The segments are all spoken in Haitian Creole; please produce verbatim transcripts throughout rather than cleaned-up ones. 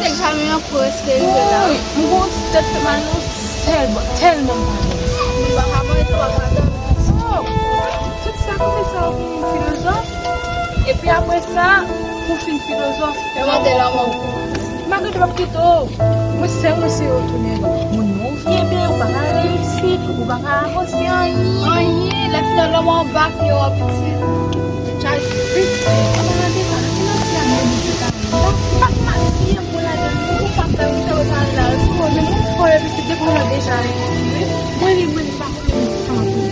Egzamen an preske rive la wi. Mwen gon ti tèt fè mal nan sèl bò, tèlman m pa dòmi. M pa ka manje, m pa ka dòmi. Oh, tout sa kòmsa ou vin filozòf. Epi apre sa, pou fin filozòf, e mande lanmò. M pa gentan p ap kite w. Mwen sè mwen se retounen. Moun nou vye byen, ou pa ka reyisi, ou pa ka avanse anyen. Anyen, lè final lanmò anba pye w, pitit. Chaj pitit. An palan de sa, ki manti a mwen di sa? Ou pa k makiye pou ladan, ou pa fè, ou fè ou pale la, ou konnen mwen fò epi se depi mwen deja reyisi wi. Mwen li mwen li pa konnen m santi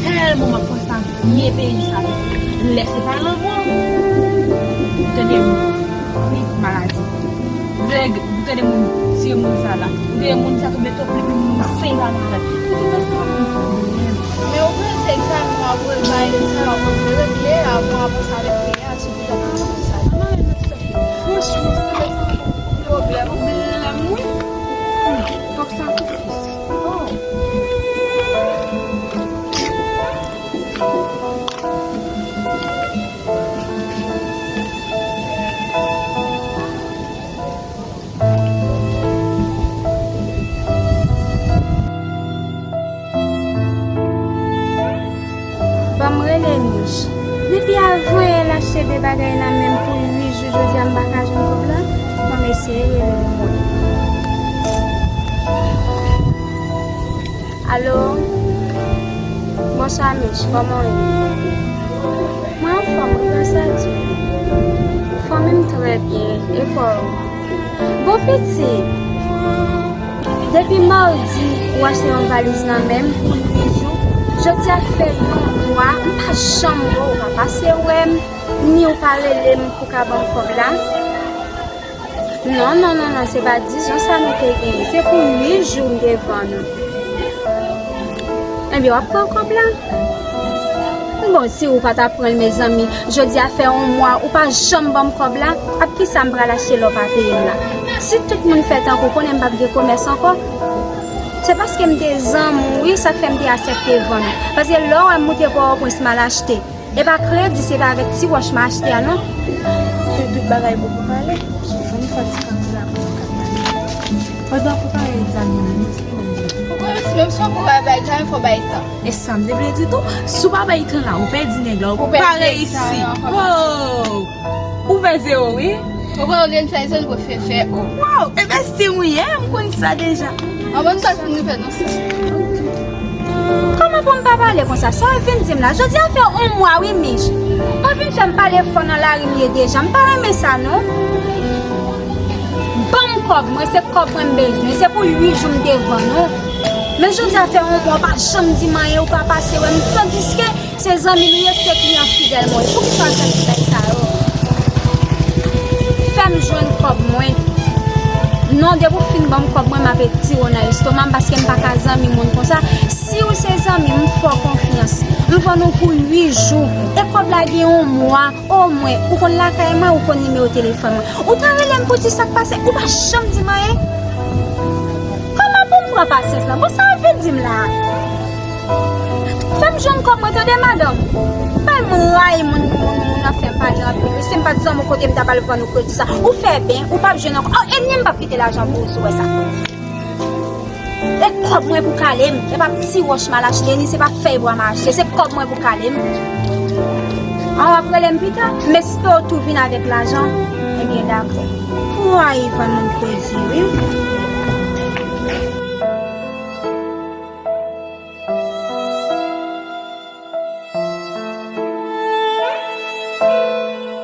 tèlman m ap panse a vye peyi sa. Lè se pa lanmò, ou tande m, wi, maladi. Nèg, ou tande moun tiye moun sa la, ou tande moun sa tonbe tou pli moun sey la malad. Ou te panse a moun pwoblèm. Men ou panse egzamen w ap regle, sa w ap regle avan avanse avèk peyi a. Franchman, sa pwoblèm, pwoblèm, wi. Hmm, kòb sakrifis. Oh. Ban m rele Mich. Depi avan yè l achte de bagay nan men m pou uit jou, jodi a m pa ka jwenn kòb la. Ban m eseye rele l pou mwen. Alo? Bonswa Mich, kòman w ye? Mwen anfòm wi, gras a Dye. Fanmi m trè byen, e pa w? Bon pitit, depi madi ou achte yon valiz nan men m pou uit jou, jodi a fè yon mwa m pa janm wè w, ou pa pase wè m, ni ou pa rele m pou ka ban m kòb la. Non, non, non, non, se pa dizon sa nou te genyen, se pou uit jou m te vann ou. Ebyen, w ap pran kòb la? Bon, si ou pa ta pran l, mezanmi, jodi a fè yon mwa, ou pa janm ban m kòb la, ap kisa m pral achte lè w pa peye m la? Si tout moun fè tankou w, konnen m p ap gen komès ankò. Se paske m te zanmi w, wi, sa k fè m te aksepte vann ou. Paske lè w wè m moute Pòtoprens, m al achte. E pa kredi, se pa avèk ti wòch m achte a, non. Ke tout bagay bon pou pale. Fò m fè ti kanpe la pou m ka pale. Pandan w prepare egzamen an, nou di pou mwen. Ou konnen si menm si w ap prepare bay egzamen, fò w bay tan. E sa m te vle di tou, si w pa bay tan la, ou pèdi nèg la, ou pa reyisi. Oh! Ou fè zewo, wi. Ou konn olye n fè zewo, nou prefere fè o. Wow! Envesti mwen ye, m konn sa deja. An bon tan pou nou fè nan sa. Kòman pou m pa pale konsa? Sa w vin di m la? Jodi a fè yon mwa, wi, Mich. Pa vin fè m pale fò nan lari m ye deja. M pa renmen sa, non. Ban m kòb mwen, se kòb mwen m bezwen. Se pou uit jou m te vann ou. Men jodi a fè yon mwa, w pa janm di m anyen, ou pa pase wè m. Tandiske se zanmi nou ye, se kliyan fidèl mwen ye. Poukisa w fè tout bagay sa yo? Fè m jwenn kòb mwen. Non, depi w fin ban m kòb mwen, m ap etire w nan estoma m paske m pa ka zanmi moun konsa. Si w se zanmi m, m fè w konfyans. M vann ou pou uit jou. E kòb la gen yon mwa. Omwen, ou konn lakay mwen, ou konn nimewo telefòn mwen. Ou ta rele m pou di sa k pase, ou pa janm di m anyen. Kòman pou m pran pasyans lan? Bon, sa w vin di m la a? Fè m jwenn kòb mwen, tande, madanm. Bay m rayi moun, moun, moun nan fè m pale anpil. Wi, si m pa t zanmi w, kote m ta pral vann ou kredi sa? Ou fè byen, ou p ap jwenn ankò. Oh, e ni m p ap kite lajan pou ou, si w wè sa. E kòb mwen pou kale m, e pa ti wòch m al achte, ni se pa fèy bwa m al achte, se kòb mwen pou kale m. An w ap rele m pita, m espere w tou vin avèk lajan. Ebyen, dakò. Pou w a Ivan, m kwè di wi.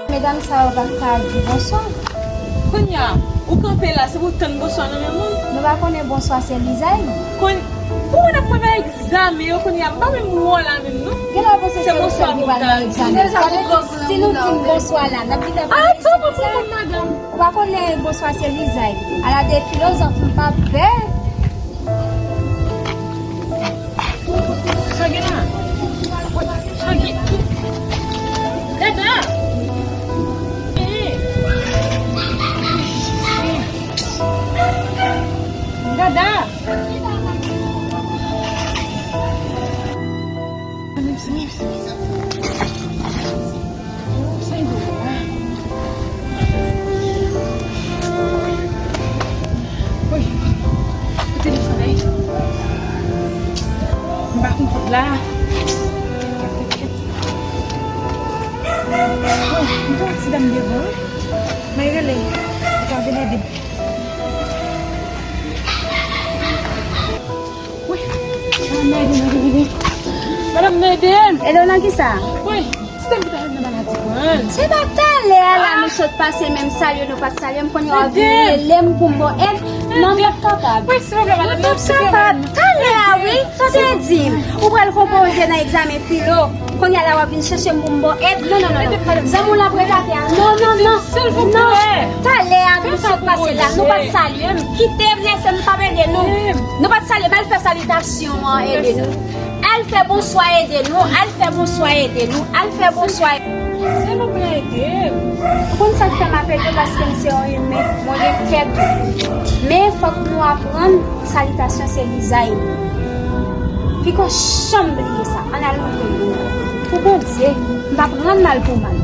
Medam sa yo pa t ka di bonswa. Kounye a, ou kanpe la, se pou w tann bonswa nan men moun? Nou pa konnen bonswa se lizay? Kon, pou moun ap pran egzamen yo, kounye a, m pa menm wè w la menm, non. Genlè w panse se nou sèl ki pral nan egzamen. Sa vle di, si nou di n bonswa la, n ap gentan pran egzamen. Ou pa konn lè bonswa se lizay. Ala de filozòf, m pa pè. Sa gen la? Sa gen? Dada! Eh! Dada! Dam devan, wi. Mwen rele. Li ka vin ede m. Wi. Madanm Neden, madanm Neden. Madanm Neden. Ede w nan kisa? Wi. Ti dam ki ta fè m nan maladi pran. Se pa talè a la nou sot pase menm salye nou pa t salye m kounye a w ap vin rele m pou m ba w èd. Non, m p ap kapab. Wi, silvouplè, madanm. M p ap kapab. Talè a, wi. Sa w te di m? Ou pral konpoze nan egzamen filo. Kounye a la w ap vin chèche m pou m ba w èd. Non, non, non, non. Zanmi w la ap rete atè a. Non, non, non. Non. Talè a, nou sot pase la. Nou pa t salye m. Kite m, lese m, m p ap ede nou. Nou pa t salye m. Al fè salitasyon an, ede nou. Al fè bonswa, ede nou. Al fè bonswa, ede nou. Al fè bonswa. Silvouplè, ede m. Ou konn sa k fè m ap ede w, paske m se yon imen. Mwen gen kè tou. Men fòk nou aprann salitasyon se lizay. Piko janm bliye sa. Ann al montre nou. Pou Bondye, m p ap rann mal pou mal.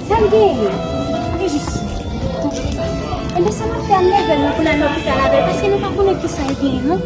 Sa l genyen? Li jis. Enben, sa n ap fè, ann leve l, nou pou n al lopital avè l, paske nou pa konnen kisa l genyen, non.